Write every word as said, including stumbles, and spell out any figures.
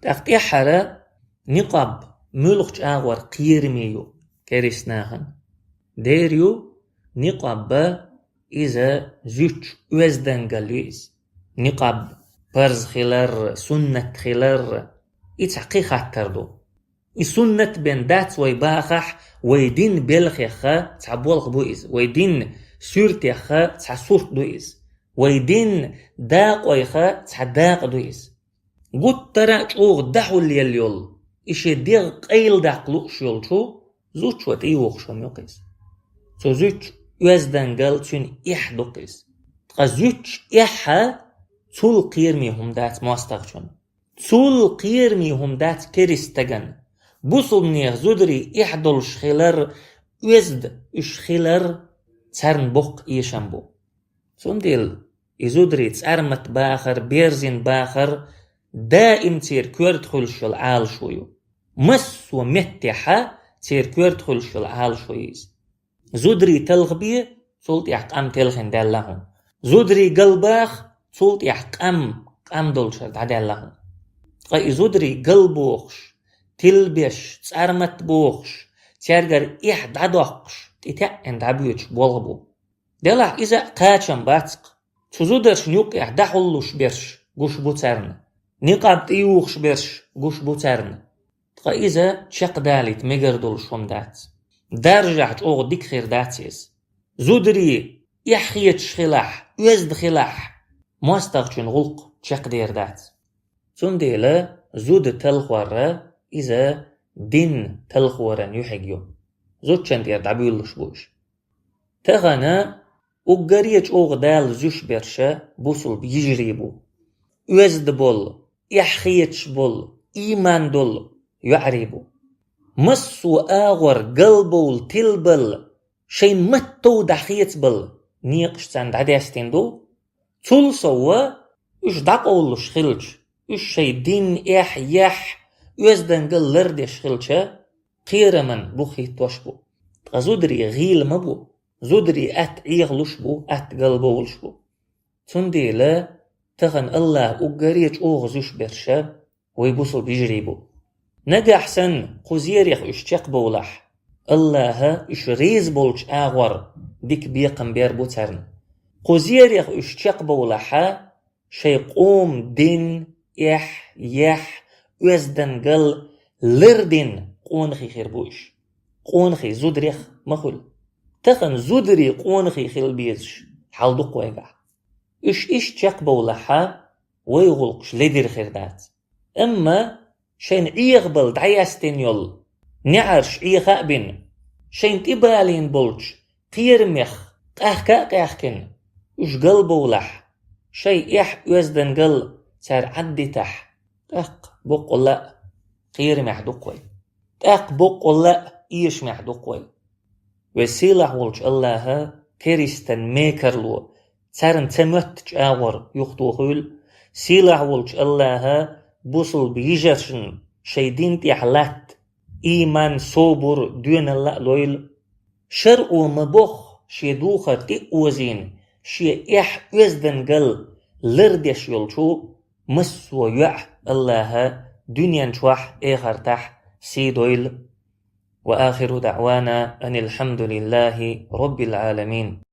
ТӀаккха тӀеххьара никъаб муьлхачу агӀор кхераме ю керистанахана? Дера ю никъаб, иза зуьтча оьздангалла ю иза. Никъаб парз хилар, суннат хилар, и цхьа кхин хаттар ду. И суннат бен дац вай бахахь, вай дин белхеха цхьа болх бу иза, вай дин суьртеха цхьа сурт ду иза, вай дин дакъойха цхьа дакъа ду иза. Гуттара а чӀогӀа дӀахьулъелла йолу, и шен дегӀ къайладаккха лууш йолчу зудчо тӀеюхуш хӀума ю-кх иза. Цу зудчун оьздангалла, цуьнан эхь ду-кх иза. Ткъа зудчун эхь цул кхераме хӀума дац мостагӀчунна. Цул кхераме хӀума дац кериста стагана. Бусулбанех зударий эхь долуш хилар, оьзда уьш хилар царна боккха эшам бу. Цундела и зударий цӀармат бахар, берзина бахар даим церан коьрта хуьлуш йолу Ӏалашо ю. Массо а меттехь церан коьрта хуьлуш йолу Ӏалашо ю иза. Зударий талхабе, цул тӀаьхьа къам телхина даьлла хьуна. Зударий галбаха, цул тӀаьхьа къам, къам долчара дӀадаьлла хьуна. Ткъа и зударий галбохуш, тилбеш, цӀармат бохуш, цаьргара эхь дӀадоккхуш, тӀетаьӀӀина дӀабоьдуш болх бу. Делахь иза а кхачам бац-кх. Цу зударшна юккъехь дӀахьуллуш берш гуш бу царна. Никъаб тӀеюхуш берш гуш бу царна. Ткъа иза чекхдалийта мегар долуш хӀума дац. Даржехь чӀогӀа дика хир дац иза. Зударий эхь хеташ хилахь, оьзда хилахь, мостагӀчун гӀуллакх чекхдер дац. Цундела зуда талхор иза дин талхоран юьхьиг ю. Зудчун тӀера дӀабуьйлуш бу уьш. Тахана уггаре чӀогӀа Дала зуьйш берш бусулба йижарий бу. Оьзда болу, эхь хеташ болу, ийман долу йоӀарий бу. Массо а агӀор галбовла, тилбалла, шайн маттов дӀахецабалла некъаш царна дӀадаьстина ду. Цул сов уьш дӀакъовлуш хилча, уьш шайн дин, эхь, яхь, оьздангалла лардеш хилча, кхераман бух хӀиттош бу. Ткъа зударий гӀийла ма бу. Зударий атта Ӏехалуш бу, атта галбовлуш бу. Цундела тахана Аллаха уггаре чӀогӀа зуьйш берш вай бусулба йижарий бу. Нагахь санна кху зерех уьш чекхбовлахь, Аллаха уьш реза болчу агӀор дика бекхам бер бу царна. Кху зерех уьш чекхбовлахьа, шайн къоман дин, эхь, яхь, оьздангалла лардина къонахий хир бу уьш. Къонахий зударех ма хуьлу. Тахана зударий къонахий хила безаш хьал ду-кх вайгахь. Уьш иштта чекхбовлахьа, вай гӀуллакхаш ледира хир дац. Амма шайна Ӏехабала дӀаяьстина йолу неӀарш Ӏеха а бина, шайна тӀебалийна болчу кхерамех къаьхка а къаьхкина, уьш галбовлахь, шайн эхь, оьздангалла цара Ӏаддитахь, тӀаккха боккъалла а кхерамехь ду-кх вай. ТӀаккха боккъалла а эшамехь ду-кх вай. Вай сийлахь волчу Аллаха керистан мекарло царна ца моьттучу агӀор юхатохийла, сийлахь волчу Аллаха бусулба йижаршна шайн дин тӀехь латта ийман, собар, доьналла а лойла. ШарӀо ма-бохху шен духар тӀе а озийна, шен эхь, оьздангалла лардеш йолчу массо а йоӀ Аллаха дуьнен чохь а, эхартахь а сий дойла. وآخر دعوانا أن الحمد لله رب العالمين.